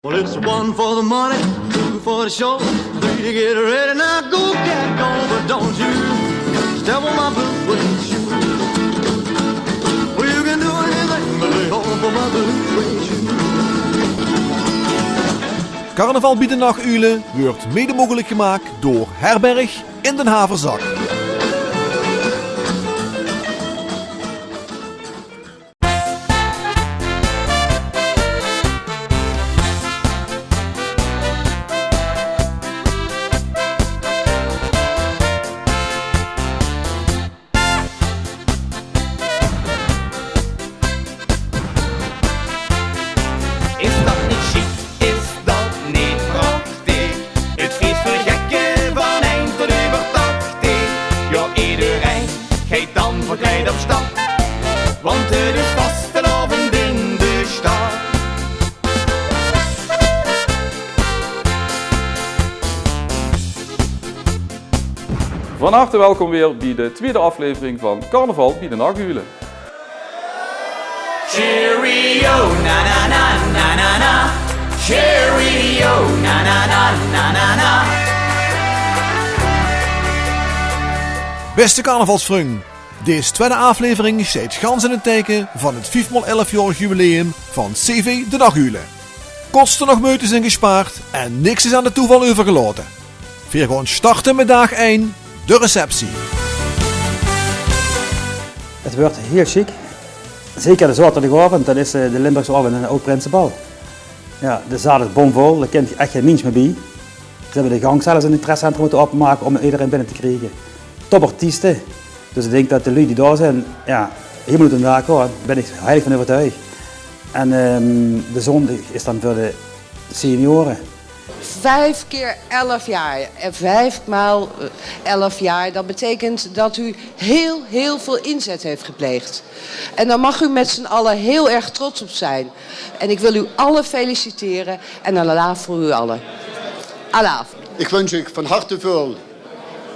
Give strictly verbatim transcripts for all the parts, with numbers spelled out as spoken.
Well, it's one for the money, two for the show, three to get ready. Now go, cat, go, but don't you step on my blue suede shoe. Well, you can do anything, but lay off of my blue suede shoe. Carnaval bie de Nachuule weurt mede mogelik gemaak door Herberg in den Haverzak. Is dat neet sjiek? Is dat neet prachtig? Het feest veur gekke van ein tot euver tachtig. Jao, ederein geit dan verkleid op stap, want het is vastelaovend in de stad. Van harte welkom weer bie de twiede aflevering van Carnaval bie de Nachuule. Cheerio, na, na, na. Cheerio, na, na, na. Bèste carnavalsvrung, dees twiede aflevering steit gans in het teike van het vief maol elf jaorig jubileum van C V de Nachuule. Koste noch meujte zeen gespaard en niks is aan de toeval euvergelaote. Veer gaon starte mit daag ein, de receptie. Het weurt hiel sjiek. Zeker de zaoterdigaovend, dat is, eh, de Limburgse aovend en 't Oud Prinsebal. Jao, de zaal is bomvol, dao kint ech gein miens mie bie. Ze höbbe de gank zelfs in het presscentrum mótte opemake óm ederein binne te kriege. Topartieste. Dus ich dink det de luuj die dao zeen, jao, hiemel oet hun daak gaon. Dao bön ich heilig van euvertuig. En, ehm, de zóndig is dan veur de seniore. Vijf keer elf jaar en vijf maal, eh, elf jaar, dat betekent dat u heel, heel veel inzet heeft gepleegd. En daar mag u met z'n allen heel erg trots op zijn. En ik wil u allen feliciteren en een alaaf voor u allen. Alaaf. Ich wunsj uch van harte väöl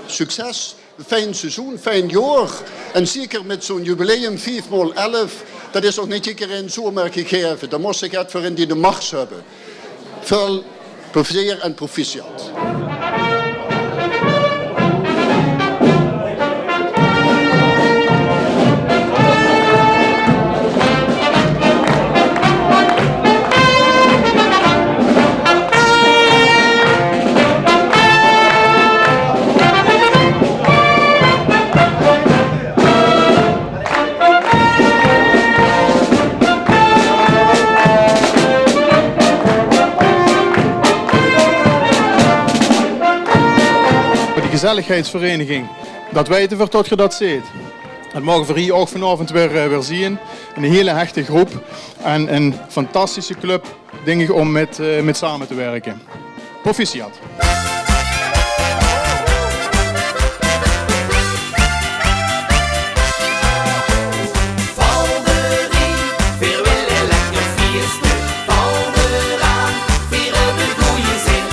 succes. Fijn seizoen, fijn jaor. En zeker mit zo'n jubileum, vief maol elf, dat is ouch neet eder kier zomer gegaeve. Dao mós se get veur in diene mars höbbe. Väöl plezeer en proficiat. Veur die gezelligheidsvereniging, dat weite v'r tot geer dat zeet. Dat moge v'r hie ouch vanaovend weer, eh, weer zeen. Ein hiel hechte groep en ein fantastische club, dink ich, óm mit, eh, mit same te wirke. Proficiat. Val d'rin, veer wille lekker fieëste. Val d'raan, veer höbbe gooje zin.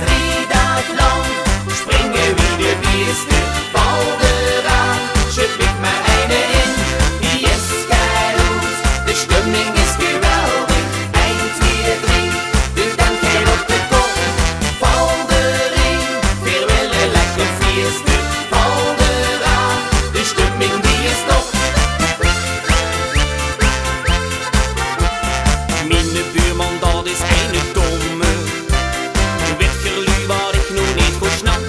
Drie daag lang springe wie de bieëste. Val d'raan, sjut mich mer eine in. Die is keigood, de stemming is geweldig. Ein, twieë, drie, de tent geit op de kop. Val d'rin, veer wille lekker fieëste. Val d'raan, de stemming die is top. Miene buurman, dat is eine domme. Wit geer, luuj, wat ich noe neet good snap?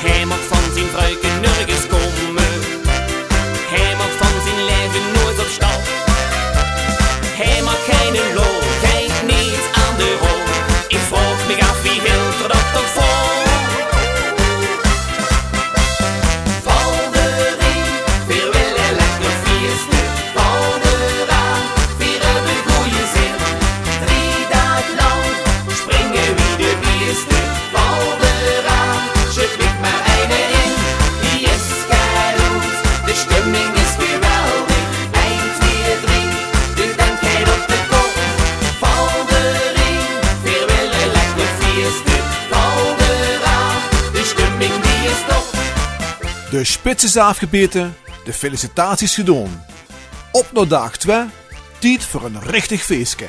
Hae maag van zien vruike nörges kómme. Hae maag van zien laeve noeits op stap. Hae maag geine lol, gein neet aan de rol. Ich vraog mich aaf, wie hilt 'r dat toch vol? Val d'rin, veer wille lekker fieëste. Val d'raan, veer höbbe gooje zin. Drie daag lang springe wie de bieëste. Val d'raan, sjut mich mer eine in. Die is keigood, de stemming is geweldig. Ein, twieë, drie, de tent geit op de kop. Val d'rin, veer wille lekker fieëste. Val d'raan, de stemming die is top. De spits is aafgebete, de felicitaties gedoon. Op nao daag twee, tied veur ein richtig feeske.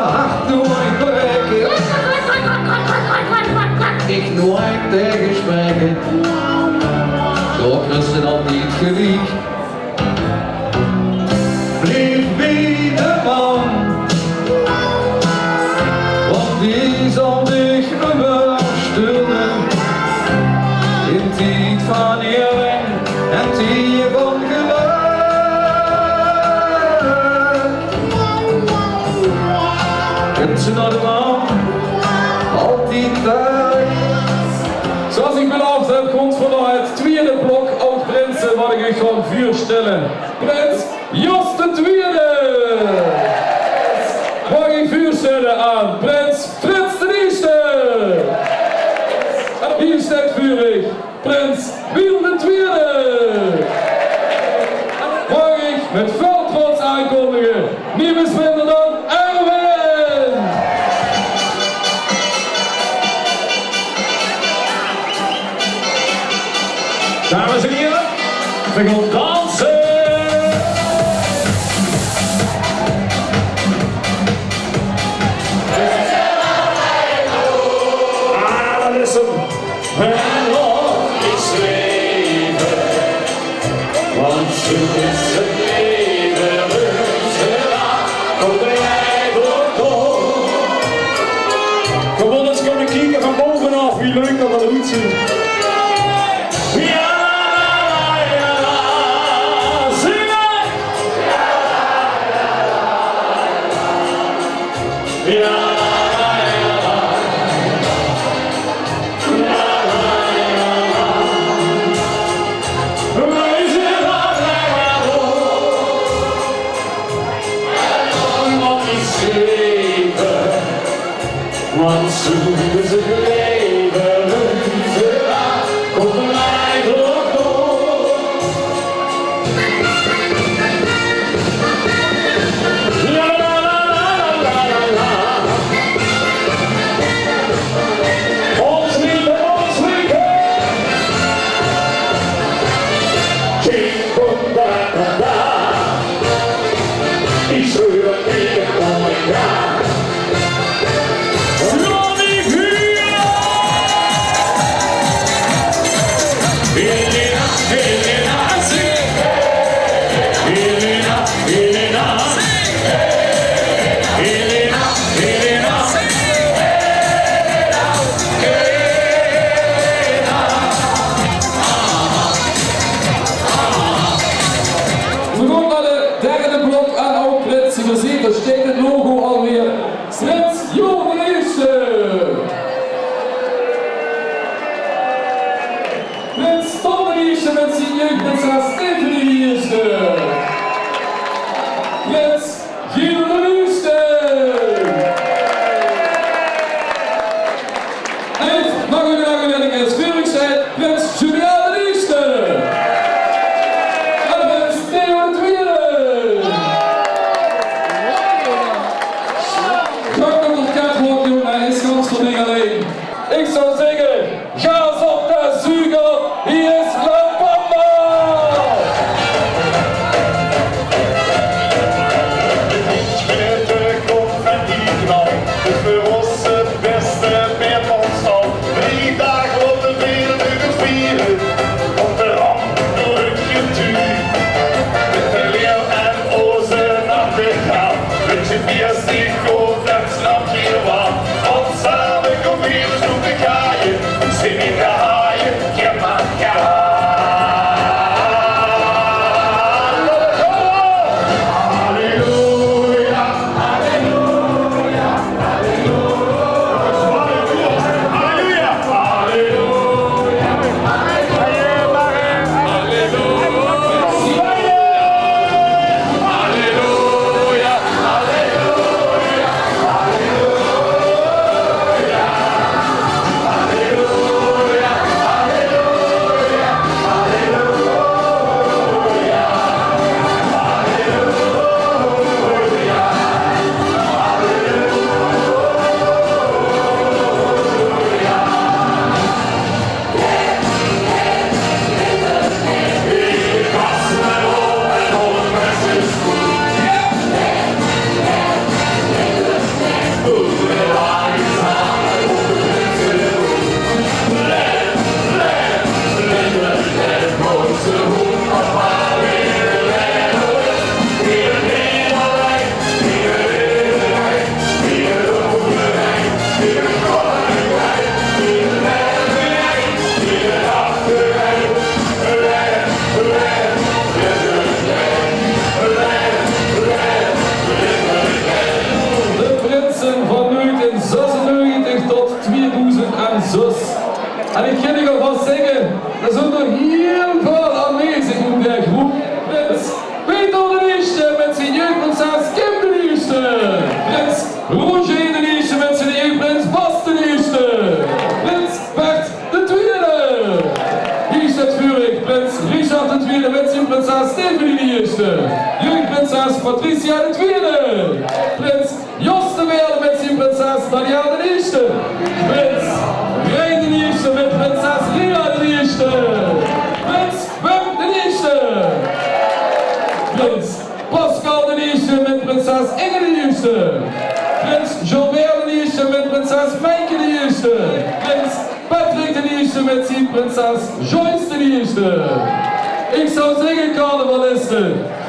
hart noeit breke. Ich noeit tegenspreke. Dao kriegs se altied geliek. Blief bie de man, want die zal dich ummer steune. In tied van elleng en tied van gelök. Kums se nao de man, altied trök. Zoeas ich beloofd höb, kump veur noe 't twiede blok aon prinse wat ich uch gaon veurstèlle. Prins Jos d'n Twiede. Maag ich veurstèlle aon prins Frits d'n Ierste. Hie steit veur uch prins Wiel d'n Twiede. Maag ich mit väöl trots aonkondige, nemes minder dan Erwin. Dames en hiere, veer gaon danse. Ah, dat is 'm. En nog is leven, want zoe is 't leven, reuze, kom, blij door, kom. Kom op, ins kómme kieke van bove aof wie leuk dat dat oetzuut. Ja, ja, ja, zinge! Ja, ja, ja. Want zoe is 't leven, reuze, kom, blij door, kom. Ons lieve, ons lieve. Tjing, boem, ba, ba, ba. Ich schwör, ich komm nich aan. Prins Johan d'n Ierste. Prins Ton d'n Ierste mit zien jeugprinses Stephanie d'n Ierste. Prins Giel d'n Ierste. En mag ich nog ein keer veur uch zègke, prins Julian d'n Ierste. En prins Theo d'n Twiede. Gans op de catwalk, jóng, hae is gans veur dich allein. Ich zou zègke, gaas op de zuuger, hie is La Bamba! Mit de confetti-knal is veur ós 't bèste bie ós al. Drie daag laote veer de viere op de ramp door 't getuug. Mit de leeuw en ózze nachtegaal, mit de veer zich op dat snap je wel. Want same kómme veer dus op de kaaie, zing ich de haaie, je mag gaan. Halleluja, halleluja, halleluja. De prinse van negentien zesennegentig tot tweedoezend zes. En ich kin uch alvas zègke, d'r zeen d'r hiel väöl aanwezig in de gróp. Prins Peter d'n Ierste mit zien jeugprinses Kim d'n Ierste. Prins Roger d'n Ierste mit zien jeugprins Bas d'n Ierste. Prins Bert d'n Twiede. Hie steit veur uch prins Richard d'n Twiede mit zien prinses Stephanie d'n Ierste. Jeugprinses Patricia d'n Twiede. Prins Jos d'n Derde mit zien prinses Danielle d'n Ierste. Prins Rein d'n Ierste mit prinses Ria d'n Ierste. Prins Wim d'n Ierste. Prins Pascal d'n Ierste mit prinses Inge d'n Ierste. Prins Gilbert d'n Ierste mit prinses Meike d'n Ierste. Prins Patrick d'n Ierste mit zien prinses Joyce d'n Ierste. Ich zou zègke, carnavaliste,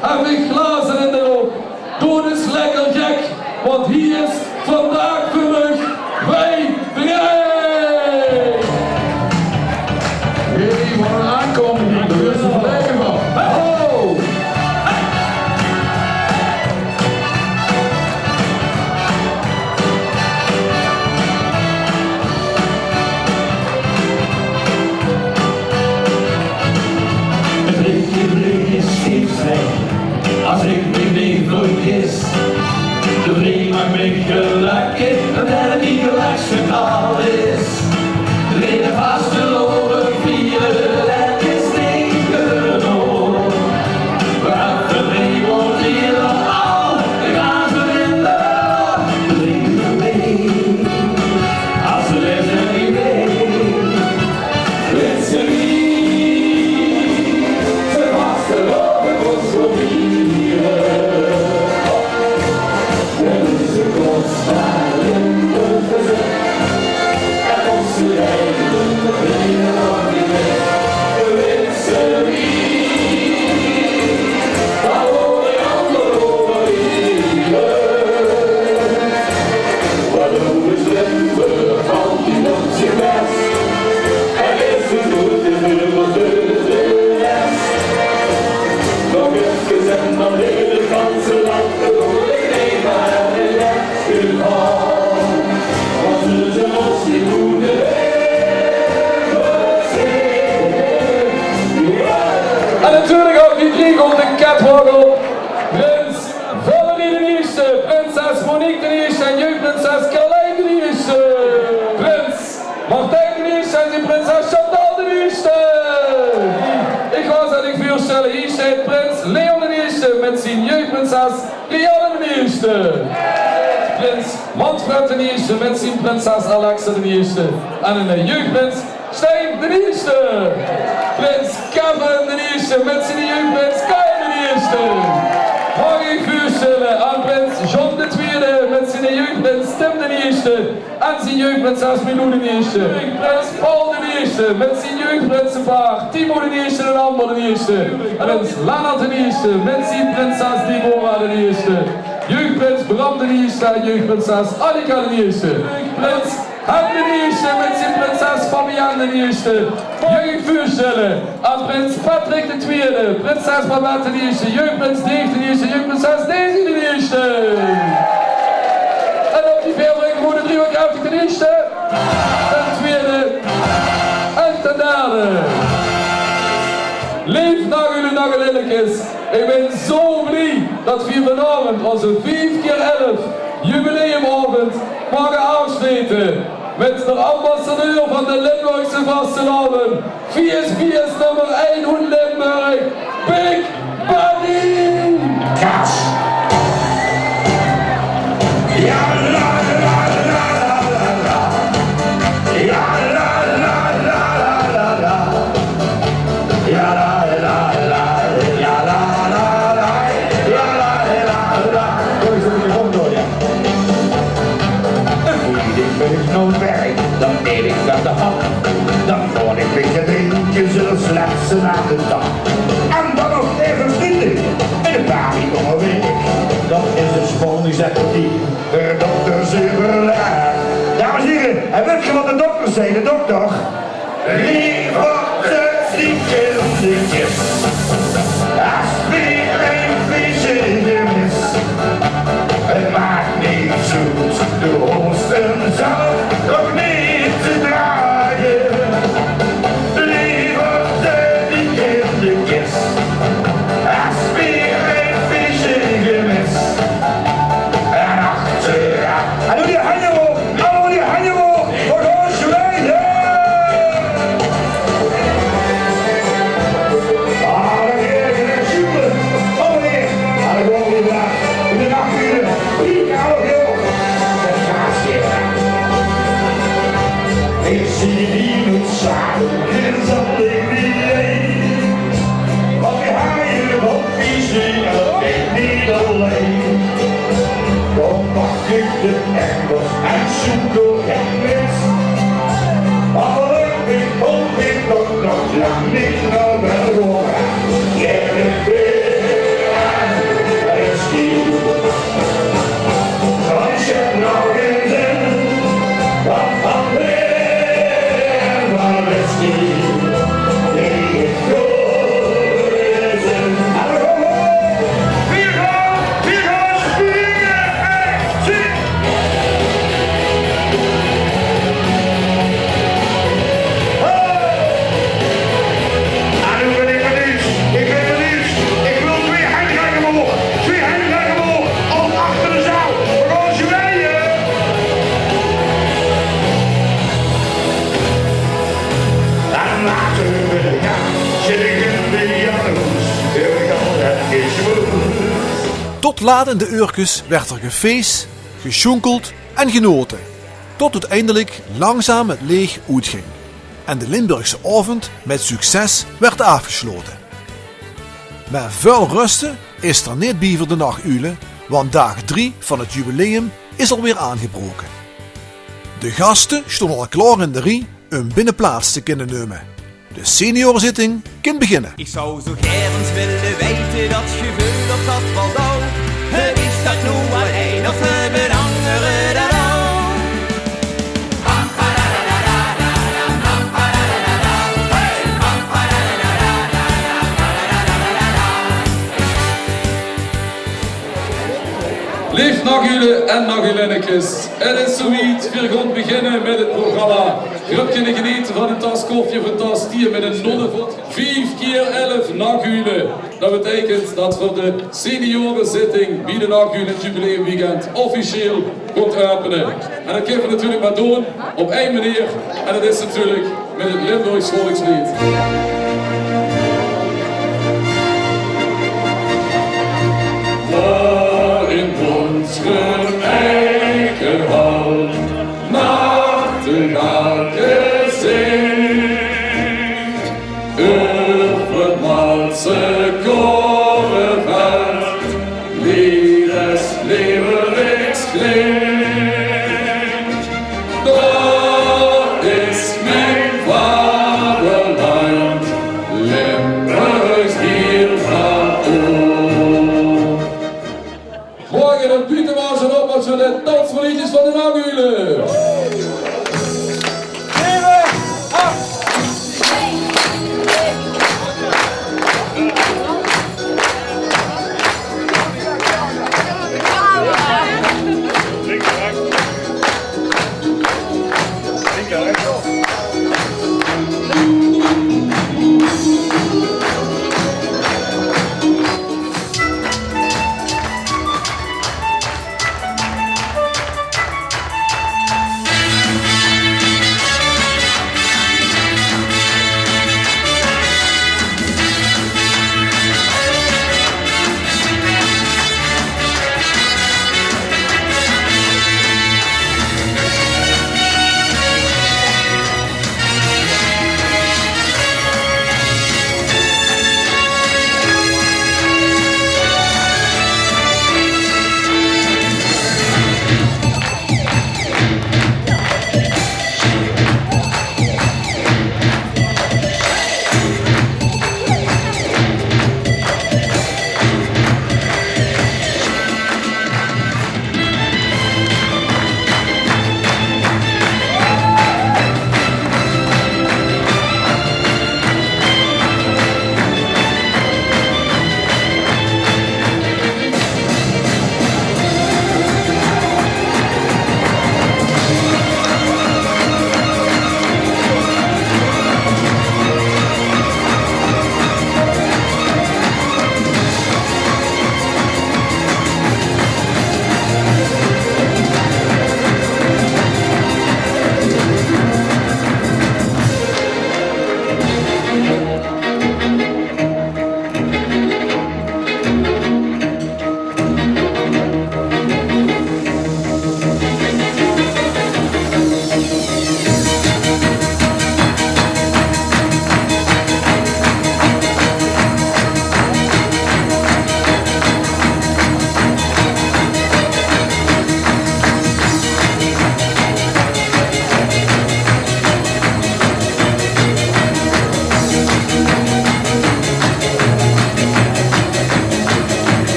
haet uch glaze in de róg. Doot ins lekker gek, want hie is vandaag veur uch Wei Drei. Hey, wat ein aankondiging. D'r is nog lekker van. Ho! As ich mich neet vergis, de Bree maak mich gelökkig. Prinses Chantal d'n Ieësjte. Ich gaon ze aan uch veurstelle. Hie steit prins Leon d'n Ieësjte mit zien jeugprinses Lianne d'n Ieësjte. Prins Manfred d'n Ieësjte mit zien prinses Alexa d'n Ieësjte. En 'ne jeugprins Stijn d'n Ieësjte. Prins Kevin d'n Ieësjte mit zien jeugprins Kyle d'n Ieësjte. Maag ich uch veurstelle aan prins John d'n Twiede mit zien jeugprins Tim d'n Ieësjte. En zien jeugprinses Milou d'n Ieësjte. Prins Paul d'n Ieësjte mit zien jeugprinsepaar Timo d'n Ieësjte en Amber d'n Ieësjte. Prins Lennart d'n Ieësjte mit zien prinses Deborah d'n Ieësjte. Jeugprins Bram d'n Ieësjte en jeugprinses Annika d'n Ieësjte. Prins Henk d'n Ieësjte mit zien prinses Fabienne d'n Ieësjte. Maag ich uch veurstelle aan prins Patrick d'n Twiede, prinses Babette d'n Ieësjte, jeugprins Dave d'n Ieësjte, jeugprinses Daisy d'n Ieësjte. En op die veer brink v'r de driehoek Elfie d'n Ieësjte, d'n Twiede en d'n Derde. Leef Nagelui en Nagelillekes, ich bin zo blie det v'r vanaovend ózze vief kier elf jubileumaovend mage aafsjlete mit d'n ambassadeur van de Limburgse vastelaovend, V S V S nummer ein in Limburg, Big Buddy! Kaas. Ja, la, la, la. Ja, la, la, la. Ja, la, la, la. Ja, la, la, la. Ja, la, la, la. Gooi ze in de grond door, ja. En wie ik ben nog werk, dan neem ik aan de hand. Dan word ik weer gedrinken, zullen slechts een aan de dag. En dan nog even vrienden in de balie onderweg. Dat is de spon, die zegt die, eh, dokter Zuberlaar. Dames en heren, en weet je wat de dokter zei? De dokter: Liever te ziek in de kist, als weer een feestje gemist. Het maakt niet zoet, de hoesten zal toch niet te dragen. Liever te ziek in de kist, als weer een feestje gemist. En achteraf. En doe die handen omhoog. Allemaol die hanje omhoog. Veur ós zjwieje. Ah, dan gaon v'r weer sjoemele. Kom mer. Ah, dan gaon v'r weer. In de nach weer. Wie kan het, joh? Dat gaat weer. Ik zie die niet samen. Hier zal ik niet heen. Want die haaien op visie, dat weet niet alleen. Dan pak ik de emmers en zoek door het mis. Maar gelukkig hoef ik toch nog lang niet naar Belgora. Jij bent weer aan het skiën. Van Sjaak nog eens in, van Van Weer, van Whisky. Ik heb gehoord. Allemaal, kom op. Vier, vier, vier, vier, vier. En noe bin ich benieuwd. Ich bin benieuwd. Ich wil twee henj gaon omhoog. Twee henj gaon omhoog. Op achter de zaal. Veur ós zjwieje. En laten we gaan. Zit ik in de Janhoes. Wil ik al het is goed. Tot laat in de eurkes werd er gefeest, gesjoenkeld en genoten, tot oeteindelik langzaam het leech oetging en de Limburgse aovend met succes werd aafgesjlote. Mer väöl ruste is d'r neet bie veur de nachuule, want daag drie van het jubileum is alweer aangebroke. De gaste sjtónge al klaor in de rie um binne plaats te kinne numme. De seniorzitting kin beginne. Ik zou zo gaer eens willen weten dat gevoel op dat baldauw. Is dat noe waal ein of höbbe angere dat ouch? Leef Nachuule en Nachuulinnekes, 't is zoewied. Veer goon beginne mèt 't programma. Geer höb kinne genete vaan 'n tas koffie of 'n tas thee mèt 'n nolle vot. Vief kier elf Nachuule. Dat beteikent tot veer de seniorenzitting bie de Nachuule in 't jubileumweekend officieel goon äöpene. En dat kinne veer natuurlek mer doen op ein meneer. En dat is natuurlek mèt 't Limburgs volksleed. Dao in Bonsrum Eikehal, nachtegaalke zingk. Euver 't Malse koreveld, Leed des Leeuweriks klink. Dat is mien vaderland, Limburgs hieël. Moge de buutemaoze op, want ze de dansmarietjes vaan de Nachuule.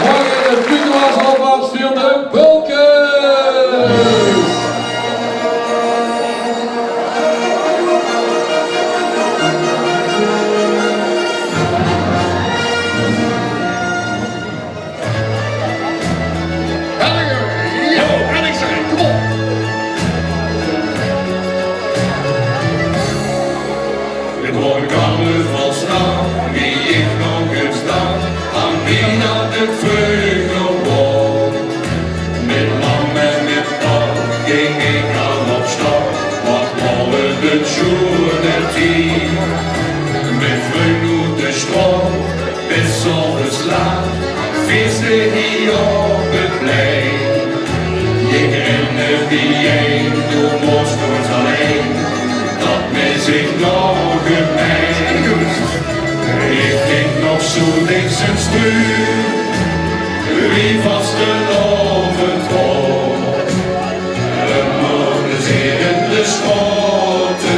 Moge de buutemaoze opwaarts veur de Bulkes. Helge, ja, en ik zeg, kom op. 't Waor 'n carnavalsnacht, wie ich nog ins dach, aan wie dat 't vreuger waor. Mit mam en mit pap ging ich al op stap, wat waor 't 'n sjoeane tied. Mit vrun oet de straot, bis 's aoves laat, fieste hie op 't plein. Ich rende biejein, doe mós noeits allein, dat mis ich nog 't meist. Ich dink nog zoe dèks aon Struut, wie vastelaovend waor. Ummer plezeer in de straote.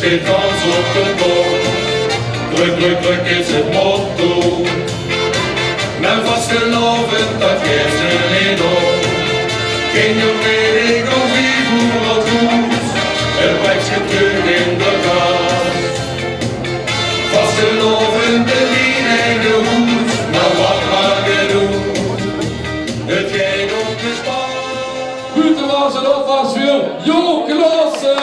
Zit gans op de kop. Drök, drök, drök is het motto. Mien vastelaovend, dat geit neet op. Kinjer, weit ich al wie veur al goed. Het blijft getuurd in de kast. Vastelaovend in mien eige hoes, maar wat maakt het oet? Het geit op de spas. Buiten was het oppas weer Jo Klaassen.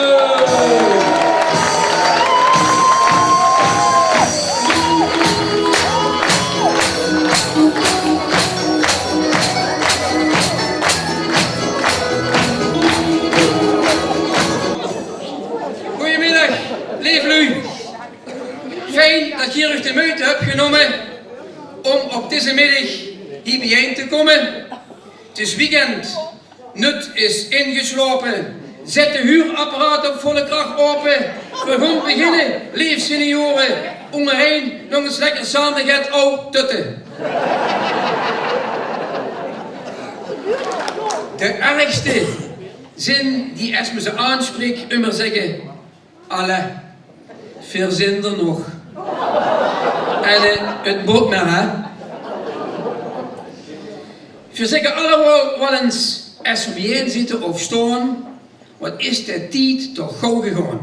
Goeiemiddag, leef luuj. Fijn dat geer uch de meujte höb genómme óm op deze middig hie biejein te kómme. 't Is weekend, nut is ingeslaope. Zèt de huurapparaat op volle krach aope. Veer gaon beginne, leef seniore. Óngerein nog ins lekker same get aw tutte. De ergste zin die, es me ze aanspreek, ummer zègke: Allee, veer zeen d'r nog. En eh, 't mót mer, hè. Veer zègke allemaol waal ins, es veer biejein zitte of staon: wat is de tied toch gauw gegaon.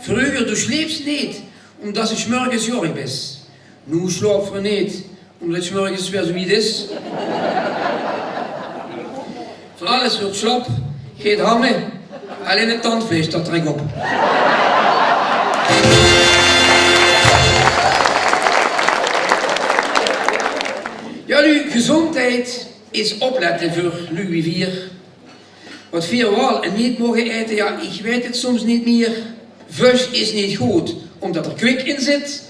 Vreuger, doe sleeps neet, ómdat se 's mörges jaorig bis. Noe slaope veer neet, ómdat 's mörges weer zoe wied is. Van alles weurt slap, geit hamme, allein 't tandvleis dat trèk op. Jao, noe, gezóndheid is oplètte veur luuj wie veer. Wat veer waal en neet moge aete, jao, ich weit 't soms neet mier. Vös is neet good, ómdat d'r kwik in zit.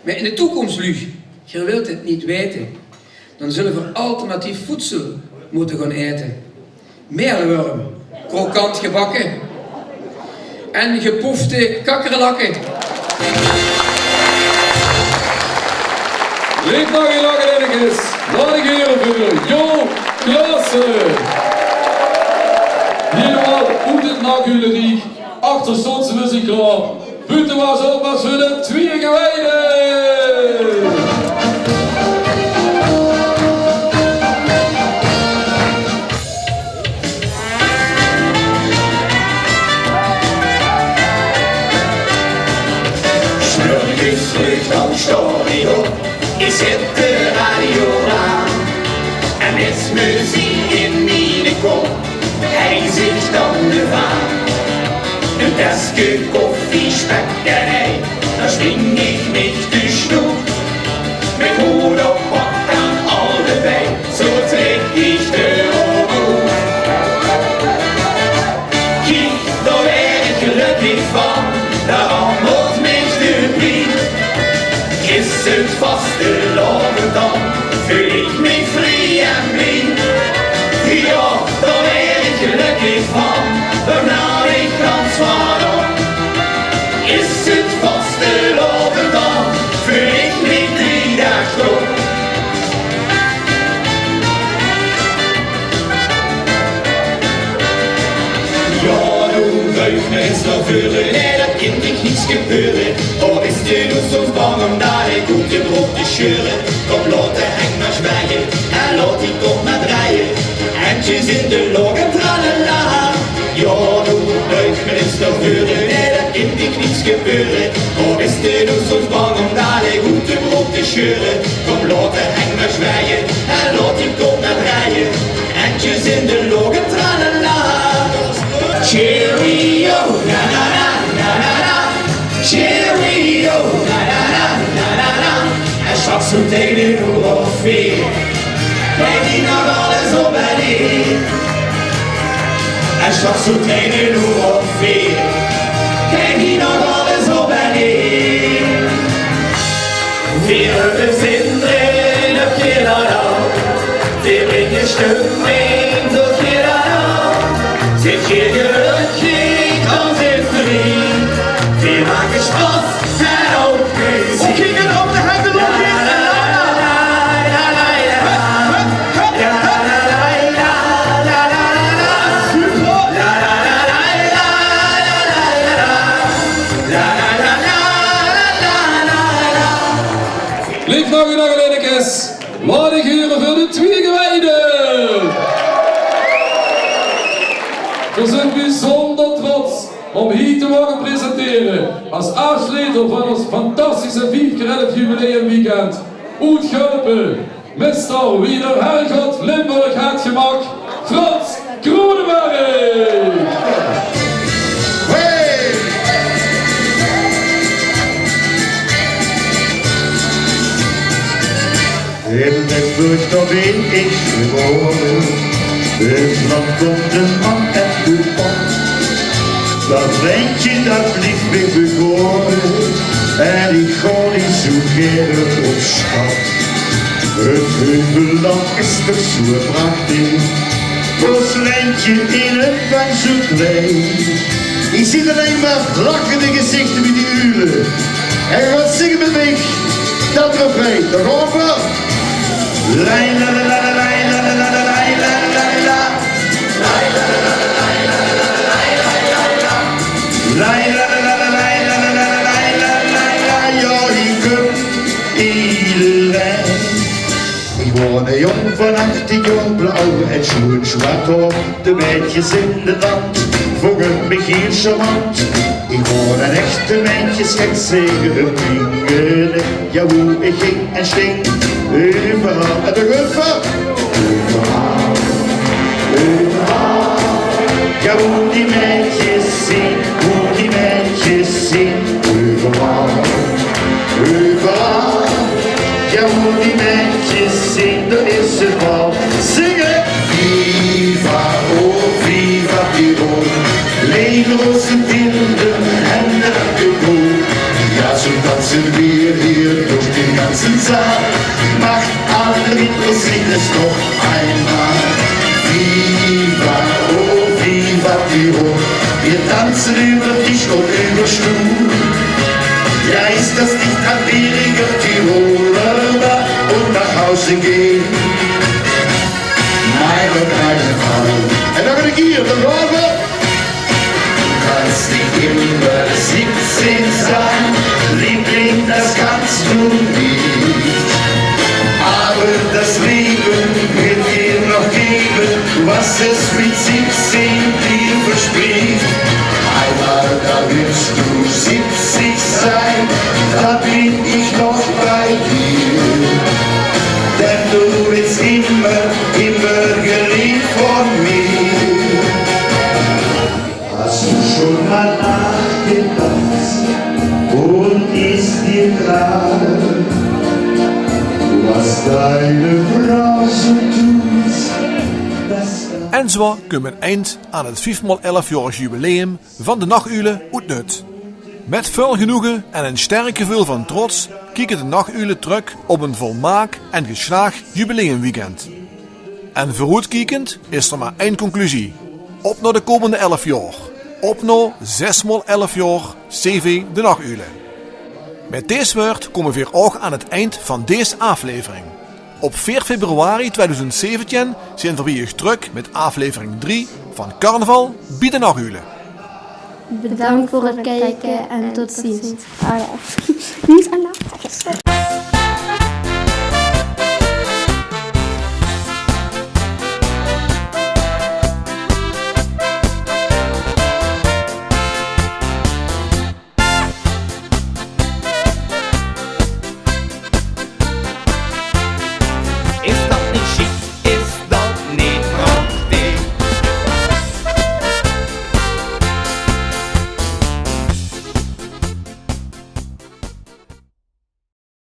Mer in de toekóms, luuj, geer wilt 't neet weite, dan zulle veer alternatief voedsel mótte gaon aete. Meelwurm, krokant gebakke en gepoefde kakkerlakke. Leef Maggie Lagerennekes, laot ich hure veur Jo Klaassen. Hielemaol oet 't Nakuulenriek, achter Sotse muziek klaor. Buute waas op, waas veur de twieë gewiede. Smörges vreug dan staon ich op, ich zèt de radio aan. En mit meziek in miene kop, hijs ich dan de vaan. Ein teske koffie, spek en ei, dan swing ich mich de snoet. Mit hood op pak aan allebei, zoe trèk ich de oge oet. Kiek, dao waer ich gelökkig van, dao rammelt mich de pien. Is 't vastelaovend dan, veul ich mich vrie en blien. Jao, dao waer ich gelökkig van, dao knaal ich gans waal op. Is 't vastelaovend dan, veul ich mich drie daag klok. Jao, doe buig mer ins nao veure, nae, dat kin dich niks gebeure. Of bis doe noe soms bang óm dalik oet de brook te sjeure? Kóm, laot de heng mer zwaaie en laot die kop mer draaie. Hendjes in de loch en tralala. Jao, doe buig mer ins nao veure, nae, dat kin dich niks gebeure. Of bis doe noe soms bang óm dalik oet de brook te sjeure? Kóm, laot de heng mer zwaaie en laot die kop mer draaie. Hendjes in de loch en tralala. Cheerio, na na na, na na na. Cheerio, na na na, na na na. En sjrak zoe taenge ein oer of veer. Kiek, hie nog alles op en neer. En sjrak zoe taenge ein oer of veer. Kiek, hie nog alles op en neer. Veer höbbe zin d'rin, höb geer dat ouch? Veer bringe stemming, zoe geer dat ouch? Zit geer gelökkig, dan zit vrie. Veer make sjpas en ouch meziek. Oké, en op de hande, op de hande. Super. Veer zeen biezónder trots óm hie te moge presentere es aafsloeter van ós fantastische vief kier elf jubileumweekend, oetgerope Mister Wie der Herrgott Limburg haet gemaak, Frans Groeneberg. Hey! In Limburg, dao bin ich gebore. Oet Land kump de man en de pap. Dat lendje, dat blief mich bekore. En ich gaon neet zoe gaer op stap. Het heuvelland is toch zoe prachtig. Ós lendje in 't Vensterplein. Ich zeen allein mer lachende gezichter bie die uile. En gaot zinge mit mich dat refrein. Dao gaon v'r. Lai, la, la, la, la, lai, la, la, la, la, lai, la, la, la, la, la. Lai, la, la, la, la, lai, la, la, la, la, lai, la, la, la, la, lai, la, la, la, la, lai, la, la, la, la, la. Jao, hie kump ederein. Ich waor eine jóng van achtien jaor, blauw en sjoen zwart haor. De maedjes in 't land vónge mich hieël charmant. Ich waor ein echte maedjesgek, zègke de vrienj. Jao, woe ich ging en sting, euveral. En de guffer. Euveral, euveral. Jao, woe die maedjes zeen, woe die maedjes zeen, euveral. Euveral, jao, woe die maedjes zeen, dao is 't bal. Zinge! Viva, oh, viva Tirol. Leve ós de wilde en de koel. Ja, so tanzen wir hier durch den ganzen Saal. Macht alle mit, es gibt es noch einmal. Viva, oh, viva Tirol. Wir tanzen über Tisch und über Stuhl. Ja, ist das nicht ein billiger Tiroler? Und nach Hause gehen. Meine kleine Frau. En dan gaon ich hie, de Robert. Du kannst nicht immer siebzehn sein, Liebling, das kannst du nicht. Aber das Leben wird dir noch geben, was es mit siebzehn dir verspricht. Einmal, da wirst du siebzig sein, da bin ich noch bei dir. Denn du wirst immer, immer geliebt von mir. Hast du schon mal nachgedacht und ist dir klar, was deine Frau so tut, dass En zoe kump ein eind aan 't viefmaol elfjaorig jubileum van de Nachuule oet Nut. Mit väöl genoege en ein sterk geveul van trots kieke de Nachuule trök op ein volmaak en geslaag jubileumweekend. En veuroetkiekend is d'r mer ein conclusie. Op nao de kómmende elf jaor. Op nao zes maol elf jaor C V De Nachuule. Mit dees wäörd kómme veer ouch aan 't eind van dees aaflevering. Op veer februari twiedoezend zeventien zeen veer bie uch trök mit aaflevering drie van Carnaval bie de Nachuule. Bedankt voor het kijken en tot ziens. Ah ja. Niet aan